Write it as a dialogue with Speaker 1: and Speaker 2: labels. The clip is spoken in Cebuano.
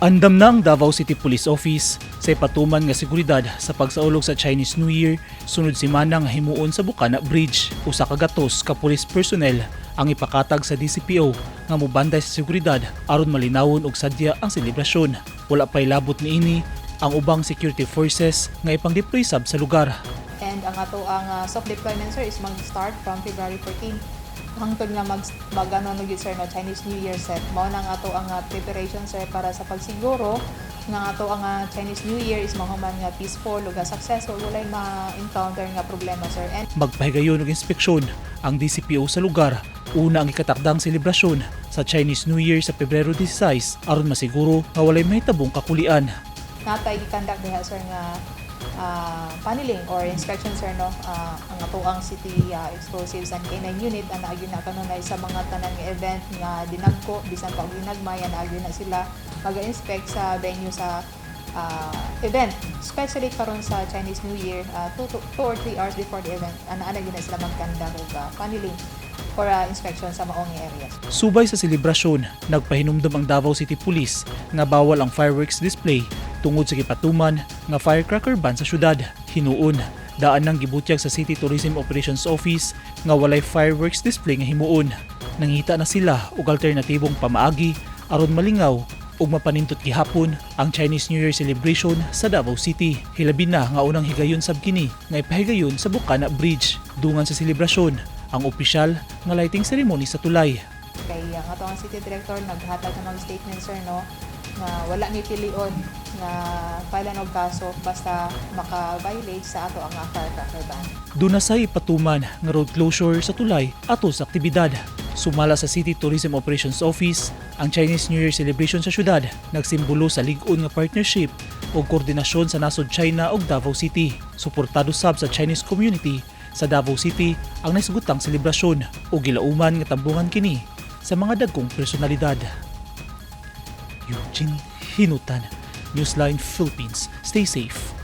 Speaker 1: Andam na ang Davao City Police Office sa ipatuman nga seguridad sa pagsaulog sa Chinese New Year sunod semana nga himuon sa Bukana Bridge. Usa ka gatos ka police personnel ang ipakatag sa DCPO nga mobanday sa seguridad aron malinawon og sadya ang selebrasyon. Wala pa'y labot niini ang ubang security forces nga ipang-deploy sab sa lugar.
Speaker 2: And ang ato ang soft deployment, sir, is mag-start from February 14 hangtod nga mag mag ano no gyud, sir, no, Chinese New Year set. Mao na ang ato ang preparation, sir, para sa pagsiguro nga ato ang Chinese New Year is mahuman nga peaceful ug successful, walay ma-encounter nga problema, sir. And
Speaker 1: Magpahigayon og inspeksyon ang DCPO sa lugar una ang ikatakdang selebrasyon sa Chinese New Year sa Pebrero 16 aron masiguro nga walay mahitabong kakulian.
Speaker 2: Natay gi-conduct diha, sir, nga paneling or inspection, sir, no, ang atoang city explosives and K9 unit ang naagi na kanunay sa mga tanan nga event nga dinagko bisan pa og ginagmay, naagi na sila maga-inspect sa venue sa event, especially karon sa Chinese New Year, 2 or 3 hours before the event, ana ana gyud na sila mag-conduct og paneling or inspection sa maong areas.
Speaker 1: Subay sa selebrasyon, nagpahinumdom ang Davao City Police nga bawal ang fireworks display tungod sa gipatuman nga firecracker ban sa syudad. Hinuon, daan nang gibutyag sa City Tourism Operations Office nga walay fireworks display nga himuon. Nangita na sila og alternatibong pamaagi aron malingaw ug mapanindot gihapon ang Chinese New Year celebration sa Davao City. Hilabi na nga unang higayon sab kini nga ipahigayon sa Bukana Bridge. Dungan sa selebrasyon ang opisyal nga lighting ceremony sa tulay.
Speaker 2: Kay ang ato ang city director naghatag ng mga statement, sir, no, nga wala mi pilion nga file og kaso basta maka-violate sa ato ang firecracker ban.
Speaker 1: Duna sa ipatuman nga road closure sa tulay ato sa aktibidad. Sumala sa City Tourism Operations Office, ang Chinese New Year celebration sa syudad nagsimbolo sa lig-on nga partnership ug koordinasyon sa nasod China ug Davao City. Suportado sab sa Chinese community sa Davao City ang naisgutang selebrasyon ug gilauman nga tambungan kini sa mga dagkong personalidad. Eugene Hinutan, Newsline Philippines. Stay safe.